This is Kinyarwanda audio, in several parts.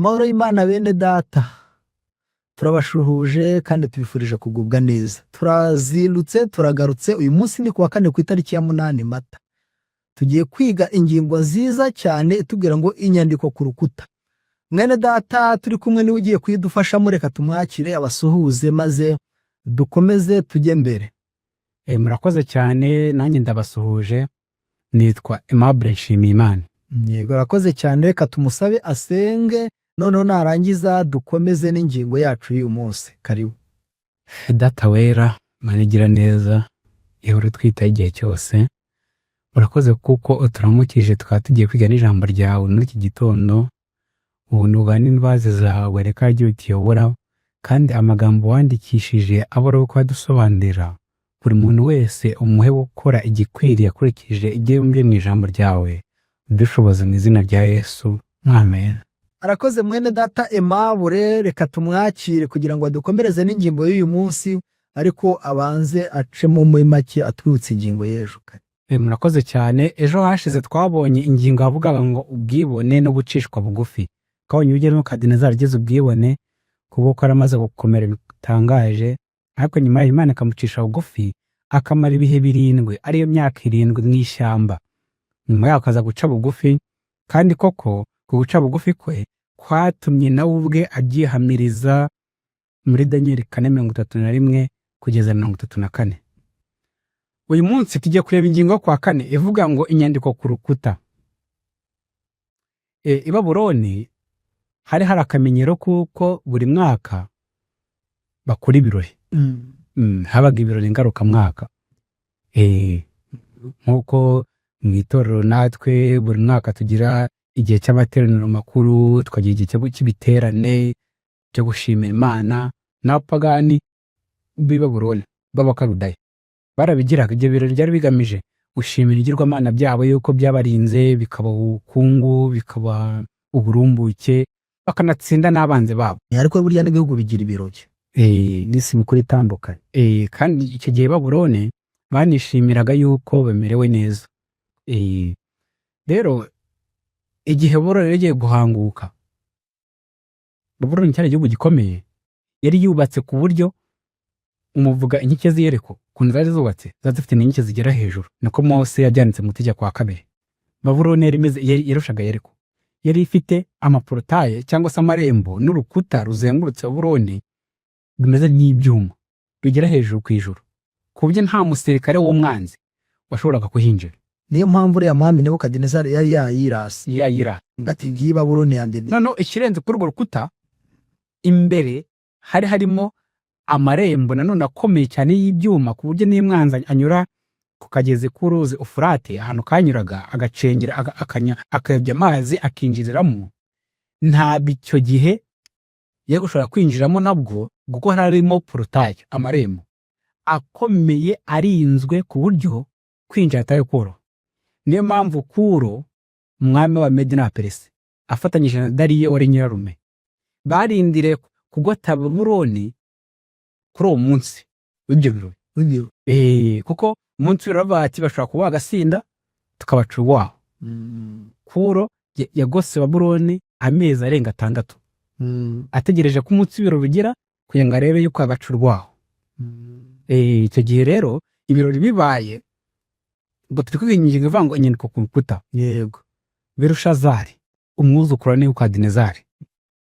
Amahoro y'Imana bene data, turabashuhuje kandi tubifurije kugubwa neza. Turazindutse turagarutse, uyu munsi ni kuwa kane ku itariki ya 8 Mata. Tugiye kwiga ingingo nziza cyane itubwira ngo inyandiko ku rukuta. Mwene data turi kumwe niwe ugiye kuyidufashamo, reka tumwakire abasuhuze maze dukomeze tujye mbere. Murakoze cyane, nanjye ndabasuhuje, nitwa Aimable Nshimiyimana. Yego, arakoze cyane, reka tumusabe asenge, noneho narangiza dukomeze n'ingingo yacu y'uyu munsi. Karibu. Data wera, Mana igira neza, ihora utwitaho igihe cyose, urakoze kuko uturamukije tukaba tugiye kwiga n'ijambo ryawe muri iki gitondo. Ubuntu bwa n'imbabazi zawe reka ajye utuyobora, kandi amagambo wandikishije abe ari uko adusobanurira, buri muntu wese umuhe gukora igikwiriye akurikije ibyo yumviye mu ijambo ryawe, udushoboze mu izina rya Yesu, amen. Arakoze mwene data Aimable, reka tumwakire kugira ngo adukomereze n'ingingo y'uyu munsi, ariko abanze acemo muri make atwibutse ingingo y'ejo. Murakoze cyane. Ejo hashize twabonye ingingo yavugaga ngo ubwibone no gucishwa bugufi. Twabonye uburyo Nebukadinezari agize ubwibone kuko yari amaze gukomera bitangaje, ariko nyuma Imana ikamucisha bugufi, akamara ibihe 7, ariyo myaka 7 mu ishyamba. Nyuma yaho akaza guca bugufi, kandi koko ku guca bugufi kwe kwatumye nawe ubwe abyihamiriza muri Daniyeli 4:31 kugeza 34. Uyu munsi tugiye kureba ingingo yo kwa kane ivuga ngo inyandiko ku rukuta. I Babuloni hari akamenyero kuko buri mwaka bakora ibirori. Habaga ibirori ngarukamwaka. Nk'uko mu itorero natwe buri mwaka tugira igihe cy'amateraniro makuru, tukagira igihe cy'ibiterane cyo gushimira Imana. N'abapagani b'i Babuloni b'Abakaludaya barabigiraga. Ibyo birori byari bigamije gushimira ibigirwamana byabo yuko byabarinze, bikaba ubukungu, bikaba uburumbuke, bakanatsinda n'abanzi babo. Ariko burya n'ibihugu bigira ibirori, iminsi mikuru itandukanye. Kandi icyo gihe Babuloni banishimiraga yuko bamerewe neza. Rero igihe Babuloni yari igiye guhanguka, Babuloni cyari igihugu gikomeye, yari yubatse ku buryo umuvuga inkike z'i Yeriko ukuntu zari zubatse, zari zifite n'inkike zigera hejuru, niko Mose yabyanditse mu Itegeko kwa kabiri. Babuloni yari imeze yarushaga Yeriko, yari ifite amaporotaye cyangwa se amarembo n'urukuta ruzengurutse Babuloni bimeze nk'ibyuma bigera hejuru ku ijuru, ku buryo nta musirikare w'umwanzi washoboraga kuhinjira. Niyo mpamvu uriya mwami Nebukadinezari yari yayirase. Yayira. Ati ngiyi Babuloni yanjye. Noneho ikirenze kuri urwo rukuta, imbere hari harimo amarembo nanone akomeye cyane y'ibyuma, ku buryo n'iyo umwanzi anyura ku kagezi k'uruzi Ufurate, ahantu kanyuraga, agacengera, akayobya amazi akinjiriramo, ntabwo icyo gihe yari gushobora kwinjiramo nabwo, kuko hari harimo porotaye, amarembo akomeye arinzwe, ku buryo kwinjira atari koroha. Niyo mpamvu Kuro, umwami wa Medi na Peresi, afatanyije na Dariyo wari nyirarume, barindiriye kugota Babuloni kuri uwo munsi w'ibyo birori. W'ibyo. Kuko umunsi w'ibirori bavuga ati bashobora kuba agasinda tukabaca urwaho. Kuro yagose Babuloni amezi arenga 6, ategereje ko umunsi w'ibirori ugera kugira ngo arebe yuko yabaca urwaho. Icyo gihe rero ibirori bibaye, ubwo turi kwiga ingingo ivuga ngo inyandiko ku rukuta. Berushazari, umwuzukuru wa Nebukadinezari,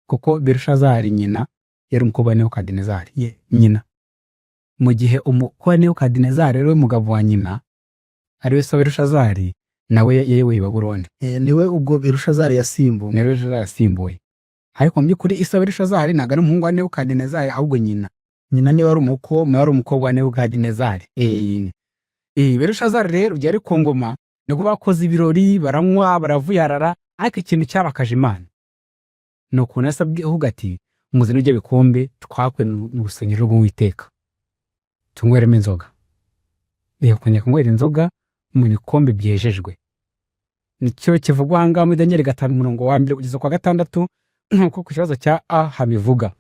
kuko Berushazari nyina yari umukobwa wa Nebukadinezari. Nyina, mu gihe umukobwa wa Nebukadinezari ari we mugabo wa nyina, ari we se wa Berushazari, nawe yayoboye Babuloni. Niwe ubwo Berushazari yasimbuye. Ni Berushazari yasimbuye, ariko mu by'ukuri ise wa Berushazari ntabwo ari umuhungu wa Nebukadinezari, ahubwo nyina. Nyina niwe wari umukobwa. Nawe ari umukobwa wa Nebukadinezari. Berushazari rero igihe ari ku ngoma nibwo bakoze ibirori, baranywa, baravuyarara, ariko ikintu cyabakaje Imana ni ukuntu yasabwe avuga ati muzane ibyo bikombe twakuye mu rusengero rw'Uwiteka tunyweremo inzoga. Kongera kunywera inzoga mu bikombe byejejwe, nicyo kivugwa aha ngaha muri Daniyeli 5 umurongo wa 1 kugeza kwa 6, nk'uko ku kibazo cya A habivuga.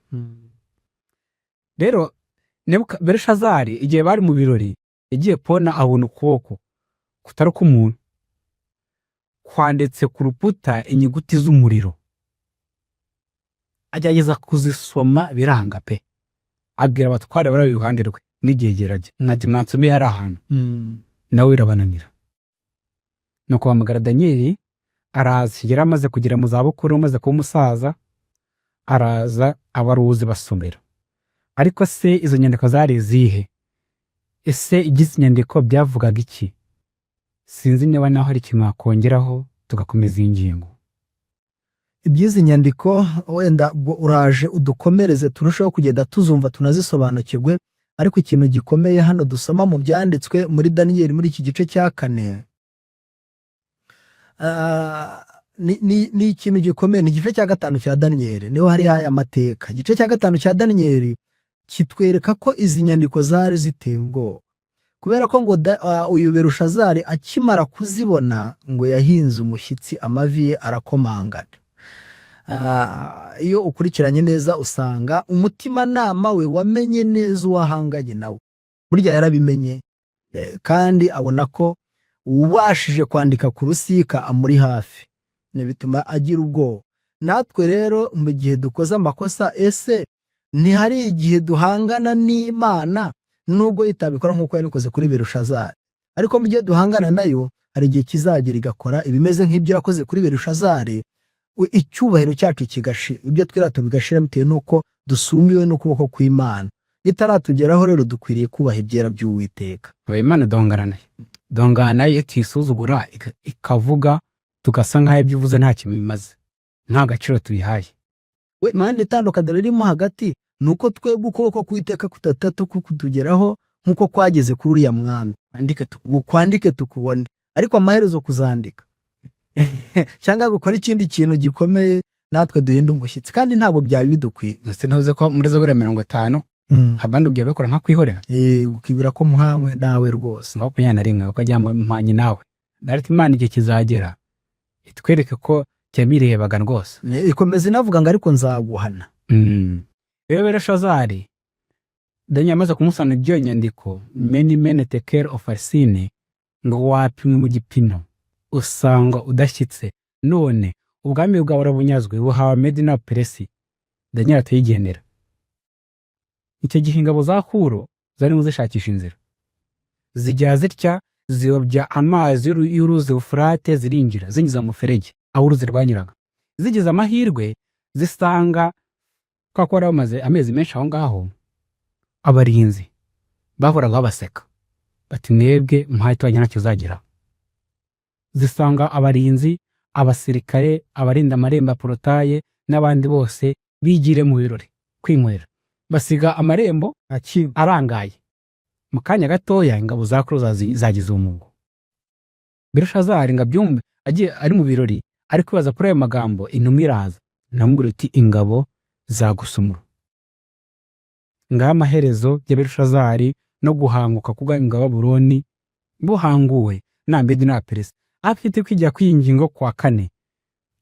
Rero Berushazari igihe bari mu birori yagiye kubona abona ukuboko kutari k'umuntu kwanditse ku rukuta inyuguti z'umuriro. Agerageza kuzisoma biranga pe. Abwira abatware bari iruhande rwe n'igegerage, mwajya mwansomeye hari ahantu, nawe birabananira. Nuko bahamagara Daniyeli, araza. Yari amaze kugera mu zabukuru, amaze kuba umusaza, araza abaruzi basomera. Ariko se izo nyandiko zari izihe? Ese iby'izi nyandiko byavugaga iki? Sinzi niba naho hari ikintu wakongeraho tugakomeza iyi ngingo. Iby'izi nyandiko wenda ubwo uraje udukomereze, turusheho kugenda tuzumva tunazisobanukirwe. Ariko ikintu gikomeye hano dusoma mu byanditswe muri Daniyeli, muri iki gice cya 4, ni ikintu gikomeye. Ni igice cya 5 cya Daniyeli, niho hari aya mateka. Igice cya 5 cya Daniyeli kitwereka ko izi nyandiko zari ziteye ubwoba, kubera ko ngo uyu Berushazari akimara kuzibona ngo yahinze umushyitsi, amavi ye arakomangana. Iyo ukurikiranye neza usanga umutimanama we wamenye neza uwahanganye nawe. Burya yarabimenye, kandi abona ko ubashije kwandika ku rusika amuri hafi, bituma agira ubwoba. Natwe rero mu gihe dukoze amakosa, ese ntihari igihe duhangana n'Imana, nubwo itabikora nk'uko yabikoze kuri Berushazari, ariko mu gihe duhangana nayo hari igihe kizagera igakora ibimeze nk'ibyo yakoze kuri Berushazari, icyubahiro cyacu kigashira, ibyo twirata bigashira, bitewe n'uko dusumbiwe n'ukuboko kw'Imana. Itaratugeraho rero dukwiriye kubaha ibyera by'Uwiteka. Imana duhangana nayo, duhangana nayo iyo tuyisuzugura, ikavuga tugasa nk'aho ibyo ivuze nta kintu bimaze, nta gaciro tubihaye. We manda itandukaniro ririmo hagati ni uko twebwe ukuboko kw'Uwiteka kutatatu kutugeraho nk'uko kwageze kuri uriya mwami. Andike. Kwandike tukubone, ariko amaherezo kuzandika cyangwa gukora ikindi kintu gikomeye natwe duhinda umushyitsi, kandi ntabwo byari bidukwiye. Ndetse ntuze ko muri zaburi ya 50 abandi ugiye bakora nka kwihorera. Ukibwira ko muhawe nawe rwose. 21 ukajya mpanye nawe, ariko Imana igihe kizagera itwereke ko cyabirebaga rwose. Ikomeza inavuga ngo ariko nzaguhana. Rero Berushazari, Daniel amaze kumusana ibyo nyandiko, mene mene tekel ufarsine, ngo wapimwe mu gipimo usanga udashyitse, none ubwami bwawe burabunyazwe, buhawe Medi na Peresi. Daniel atayigendera. Icyo gihe ingabo za Kuro zarimo zishakisha inzira, zijya zitya ziyobya amazi y'uruzi Ufurate, zirinjira zinjiza mu muferege aho uruzi rwanyuraga. Zigize amahirwe zisanga kwa ko bari bamaze amezi menshi aho ngaho, abarinzi bahoraga babaseka bati: "Mwebwe muhaye tubajya ntacyo uzageraho." Zisanga abarinzi, abasirikare, abarinda amarembo ya porotaye n'abandi bose bigire mu birori kwinywera, basiga amarembo arangaye. Mu kanya gatoya ingabo za Kuro zagize umugo. Berushazari ngo abyumve, agiye ari mu birori, ari kwibaza kuri ayo magambo, intumwa iraza namubwira uti: "Ingabo zagusumura." Ngaho amaherezo ya Berushazari no guhanguka k'ubwami bwa Babuloni buhanguwe na Medi na Peresi. Afite kwigira kw'iyi ngingo kwa kane,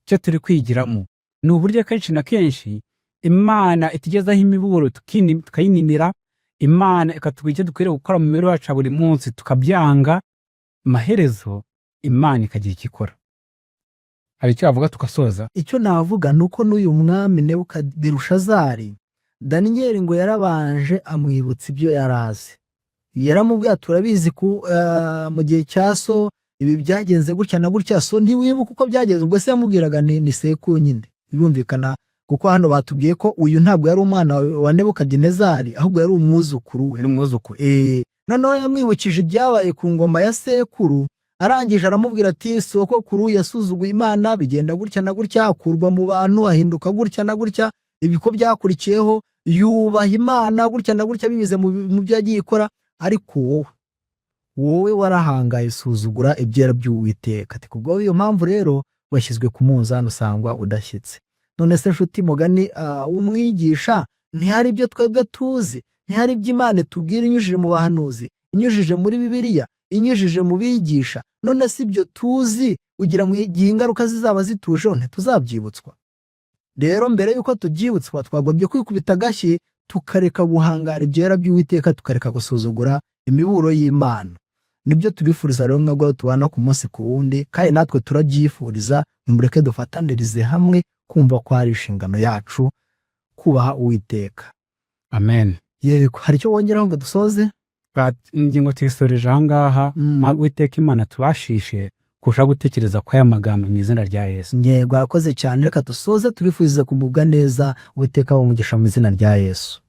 icyo turi kwigiramo ni uburyo kenshi na kenshi Imana itugezaho imiburo tukayinimira, Imana ikatubwira icyo dukwiriye gukora mu mibereho yacu ya buri munsi tukabyanga, amaherezo Imana ikagira icyo ikora. Hari icyo wavuga tugasoza? Icyo navuga ni uko n'uyu mwami Berushazari, Daniyeli ngo yarabanje amwibutsa ibyo yari azi. Yaramubwiye ati: "Turabizi ku mu gihe cya so ibi byagenze gutya na gutya, so ntiwibuka uko byagenze?" Ubwo se yamubwiraga ni sekuru nyine, birumvikana, kuko hano batubwiye ko uyu ntabwo yari umwana wa Nebukadinezari, ahubwo yari umwuzukuru we. Yari umwuzukuru. Noneho yamwibukije ibyabaye ku ngoma ya sekuru, arangije aramubwira ati: "Sokokuru yasuzuguye Imana, bigenda gutya na gutya, akurwa mu bantu, ahinduka gutya na gutya, ibiko byakurikiyeho yubaha Imana gutya na gutya, binyuze mu byo yagiye ikora. Ariko wowe warahangaye, usuzugura ibyera by'Uwiteka." Ati: "Kubwo iyo mpamvu rero washyizwe ku munzani usangwa udashyitse." None se nshuti, mugani w'umwigisha, ntihari ibyo twebwe tuzi? Ntihari ibyo Imana itubwira inyujije mu bahanuzi, inyujije muri Bibiliya, inyujije mu bigisha? None se ibyo tuzi, ugira ngo igihe ingaruka zizaba zitujeho ntituzabyibutswa? Rero mbere y'uko tubyibutswa, twagombye kwikubita agashyi, tukareka guhangara ibyera by'Uwiteka, tukareka gusuzugura imiburo y'Imana. Nibyo tubifuriza rero mwebwe tubana ku munsi ku wundi, kandi natwe turabyifuriza. Nimureke dufatanirize hamwe kumva ko ari inshingano yacu. Kubaha Uwiteka. Amen. Yego, hari icyo wongeraho ngo dusoze? Ingingo tuyisoreje aha ngaha. Uwiteka Imana tubashishe kurushaho gutekereza ko aya magambo mu izina rya Yesu. Yego, arakoze cyane. Reka dusoze, tubifurize kugubwa neza. Uwiteka umugisha mu izina rya Yesu.